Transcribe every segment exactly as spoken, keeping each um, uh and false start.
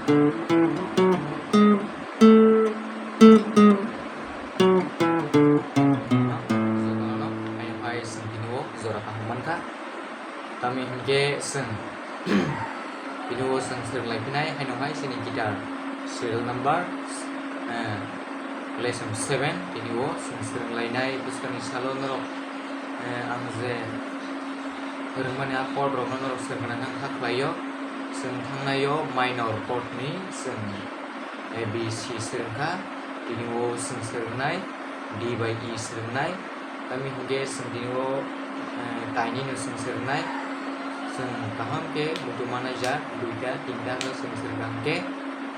Jotono hai hai chwng tini o jora kaham mankha. Tamni hinkhe chwng tini o chwng swrwng lai phinai haino hai chini guitar serial number, eh, lesson seven tini o chwng swrwng lainai bwskangni salo norok, eh, ang je rwngmani a chord rokno norok swrwngna nang kha khlaio. Chwng thangnai o minor chord ni chwng A B C swrwngkha, tini o chwng swrwngnai D by E swrwngnai. Tamni hinkhe chwng tini o, eh, kainwi no chwng swrwngnai. Chwng kaham khe muitu mannai jak duita tinta no chwng swrwngkha hinkhe,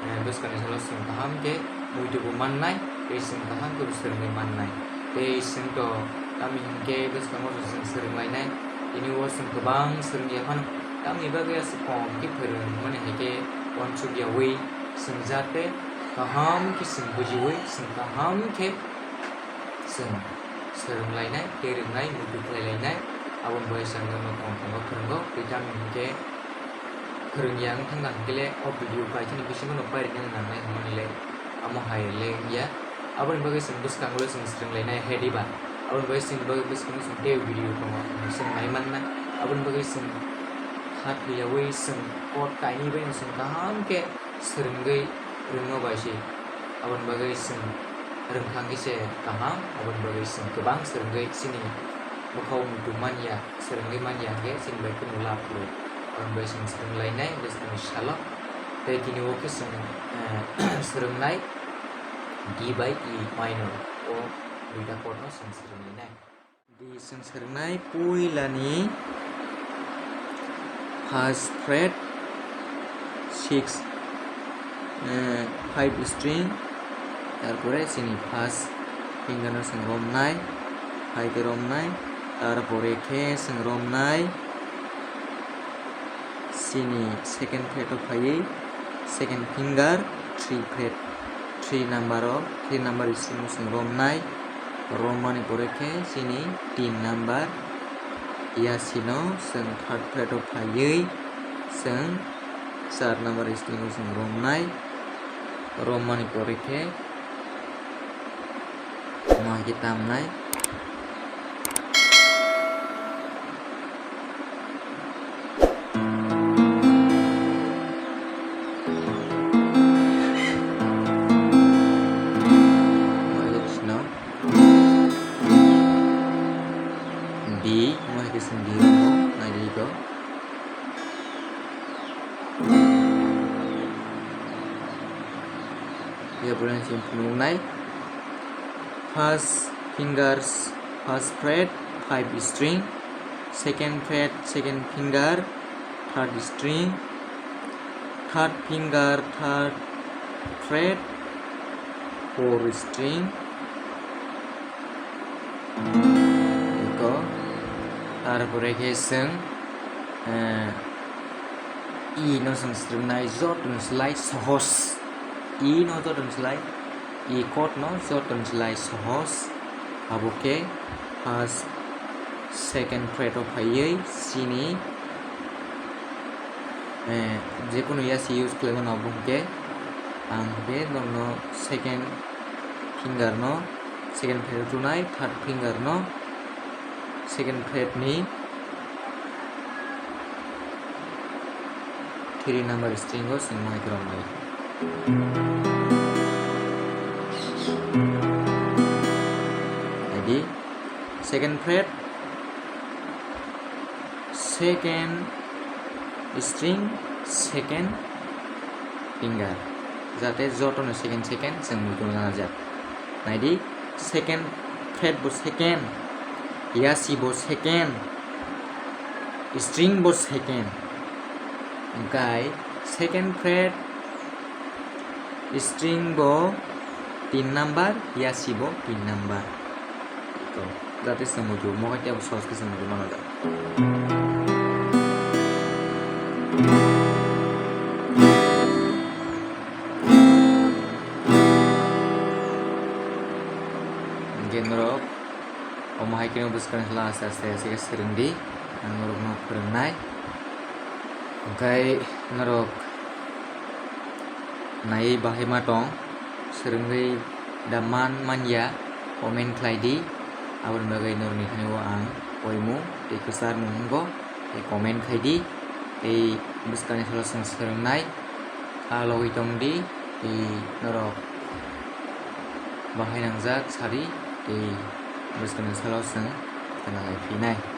eh, bwskangni salo chwng kaham khe muitu bo mannai tei chwng kaham khe bo swrwngwi mannai. Tei chwng to tamni hinkhe bwskango chwng swrwnglainai. Tini o chwng kwbang swrwngya phano tamni bagwi aswk kom khe phwrwngmani hai khe uansukyaui chwng jate kaham khe chwng bujiui chwng kaham khe chwng swrwnglainai tei rwngnai muitu khlailainai. Aboni bagwi chwng nono kom khe ma phwrwngo tei tamni hinkhe phwrwngya wng thangkha hinkhe le o video kaisa ni bisingo no pairiknani nangnai hwnmani le amo hai le wngya. Aboni bagwi chwng bwskango le chwng swrwnglainai hai diba? Aboni bagwi chwng bagwi bwskango chwng tei video tongo, chwng nai manna. Aboni bagwi chwng kha thwiyaui chwng chord kainwi bai chwng kaham khe swrwngwi rwngma bai se. Aboni bagwi chwng rwngkha khe se kaham, aboni bagwi chwng kwbang swrwngwi chini bwkhao muitu manya, swrwngwi manya hwnkhe chini bai kunu lab kwrwi. Aboni bagwi chwng swrwnglainai bwskangni salo. Tei tini o khe chwng, eh, swrwngnai D by E minor o duita chord no chwng swrwnglainai. Di chwng swrwngnai puilani first fret, six, eh, five string, tarpore chini first finger no chwng romnai, hai khe romnai, tarpore khe chwng romnai chini second fret o phaiwi second finger, three fret, three number o, three number string o chwng romnai. Romani pore khe chini tin number yasi no chwng third fret o phaiwi chwng char number string o chwng romnai. Romani pore khe ma khe tamnai. D, mo hai khe chwng D rongo, nai di ko. Ya, boleh chwng phunuknai. First fingers, first fret, five string, second fret, second finger, third string, third finger, third fret, four string. Eko, tarpore khe chwng, eh, E no chwng swrwngnai, joto ni slai sohos. E no joto ni slai, E chord no joto ni slai sohos. Abo khe first, second fret o phaiwi chini, eh, jekunu yasi use khlaimano abo hwnkhe ang hwnkhe norokno second finger no, second fret o tunai, third finger no second fret ni three number string o chwng mai kwrwng bai. Adi second fret, second string, second finger, jate jotono second second chwng muitu nangjak. Naidi, second fret bo second, yasi bo second, string bo second, hwnkhe second fret, string bo tin number, yasi bo tin number. To, jate chwng muitu, mo hai tei bo sohos khe chwng muitu mano jak. Hwnkhe norok omo hai kheno bwskang sala aste aste aste khe swrwng di, ang norokno phwrwngnai. Hwnkhe norok Naiwi bahai ma tong, swrwngwi da man manya, comment khlai di. Aboni bagwi norokni thani o ang poimung tei kwcharmung wngo, tei comment khai di. Tei bwskangni salo chwng swrwngnai kha logwi tong di, tei norok bahai nangjak sari, tei bwskangni salo chwng khna lai phinai.